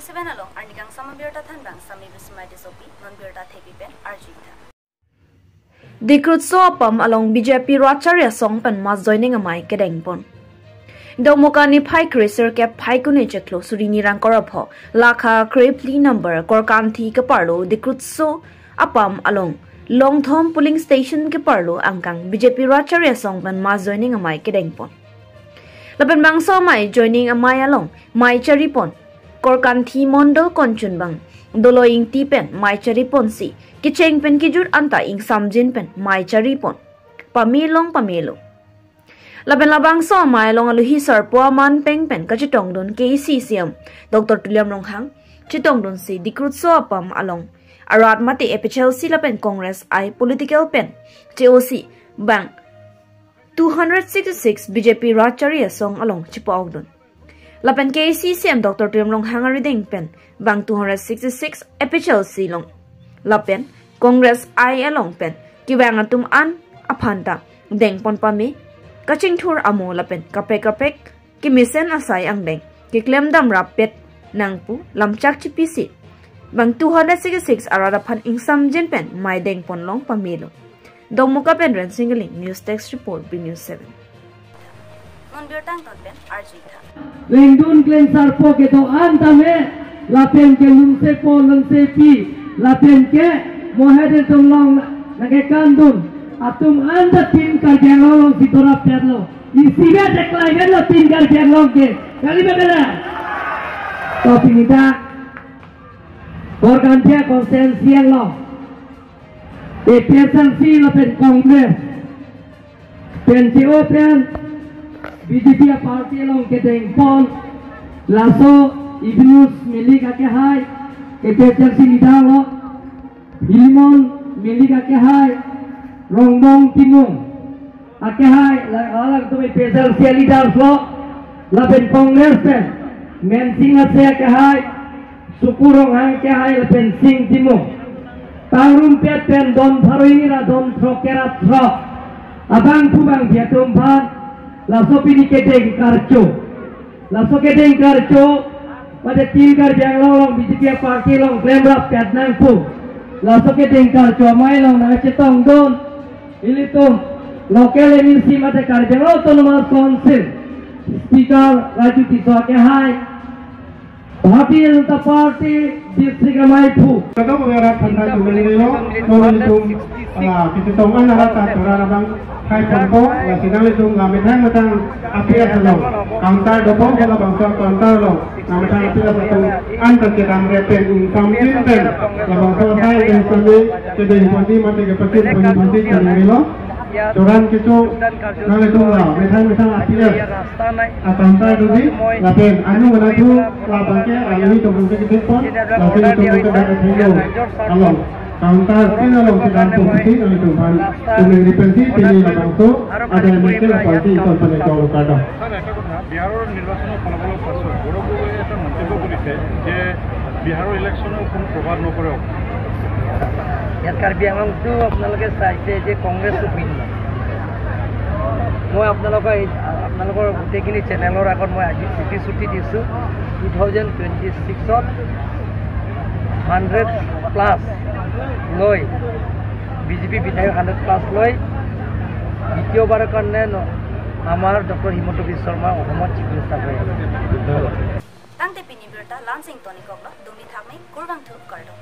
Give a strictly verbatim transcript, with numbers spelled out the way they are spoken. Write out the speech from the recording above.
Seven along arni kangsam abirta thanbang Sami Bismai Tissopi, non birta thepi pen arjuitha. Dikrutso apam along B J P Rat Chari Asong pen mass joining amei kedengpon. Dongmoka niphai kre sirkep Phaikuni chiklo suri ni ra ingkoi ra pho, lakha kre phli number Korkanthi keparlo Dikrutso apam along Longthom polling station keparlo angkang B J P Rat Chari Asong pen mass joining amei kedengpon. Lapen bangso amei joining amei along mei charipon Korkanthi Mondol konchunbang Dolo Ingti pen mei chariponsi kecheng pen kejut anta ingsamjin pen mei charipon pame long pamelo. Lapen labangso amei along aluhi sarpo aman peng pen kachetongdun K A A C C M Doctor Tuliram Ronghang chetongdunsi Dikrutso apam along arat mate A P H L C lapen Congress I political pen che-osi bang two hundred sixty-six B J P Rat Chari Asong along chepa-okdun. Lapen K A A C C M Doctor Tuliram Ronghang arideng pen bang two hundred sixty-six A P H L C along lapen Congress I along pen kevang atum an aphan ta dengpon pame, kachingthur amo lapen kaprek kaprek kemesen asai angdeng keklem damrappet nang pu lamchak chipisi bang two hundred sixty-six arat aphan ingsamjin pen mei dengpon long pamelo. Dongmoka pen Rensing Ling, News Desk Report, B News seven. Non birta angton pen arjuitha. Lengdun klengsarpo kedo-an tame, lapen ke lungsepo lungsepi, lapen ke mohe de tum long nangkekandun atum anta tin Karbi Anglong alongsi dorap petlo. Isi vet eklai vetlo tin Karbi Anglong ke. Kali ba kali? To pini dak Korkanthi constituency along A P H L C lapen Congress pen che-o pen B J P aparty along kedengpon, laso Evenus Milik akehai A P H L C leader lo, Philemon Milik akehai Rongbong Timung akehai, la, la, la, tum A P H L C leaders lo, lapen Congress pen Mensing Hanse akehai, Suku Ronghang akehai lapen Sing Timung. Pangrumpet pen don pharo hini ra don throk ke ra throk abangphu bangphi atum aphan laso pini kedeng karcho. Laso kedeng karcho, pada tin Karbi Anglong along B J P aparty along klemrappet nang pu. Laso kedeng karcho amei along nangchetongdun ilitum local M A C mate Karbi Anglong Autonomous Council Speaker Raju Tisso akehai, Bharatiya Janata Party District amei aphu. Kadokave arat aphanta tumengri lo, non ilitum, ah, kachetong an arat ta tora abang hai ponpo, lasi nanglitum la methang methang A P S along counter dopo, labangso counter along nangmethang A P S atum anta kedamrap pen ingsamjin pen labangso asai pen sami kedengponji mate kepachit ponji tumengri lo. Joran kecho nanglitum la methang methang A P S a counter doji, lapen anu mana thu labang ke alimi tum ke ketik pon, lapen tum ke dak thenglo along counter tin along kedampo pusi nanglitum aphan tumengri pensi pini labangso adai meke la party iton pen cholo kardom. Sir, এটা কথা, বিহাৰৰ নিৰ্বাচনৰ ফলাফলৰ পাছত গৌৰৱ গগৈয়ে এটা মন্তব্য কৰিছে যে বিহাৰৰ ইলেকশ্যনৰ কোনো প্ৰভাৱ নপৰে। ইয়াত কাৰ্বি আংলংটো আপোনালোকে চাইছে যে কংগ্ৰেছ উইন। মই আপোনালোকৰ এই, আপোনালোকৰ গোটেইখিনি চেনেলৰ আগত মই আজি প্ৰতিশ্ৰুতি দিছোঁ, টু থাউজেণ্ড টুৱেণ্টি ছিক্সত হাণ্ড্ৰেড প্লাছ লৈ বি জে পি বিধায়ক হাণ্ড্ৰেড প্লাছ লৈ দ্বিতীয়বাৰৰ কাৰণে ন-, আমাৰ ডক্টৰ হিমন্ত বিশ্ব শৰ্মা অসমত চিফ মিনিষ্টাৰ হৈ আছে। Tangte pini birta la-ansi ingtonikoklo, dumi thakmi, kurvangthu kardom.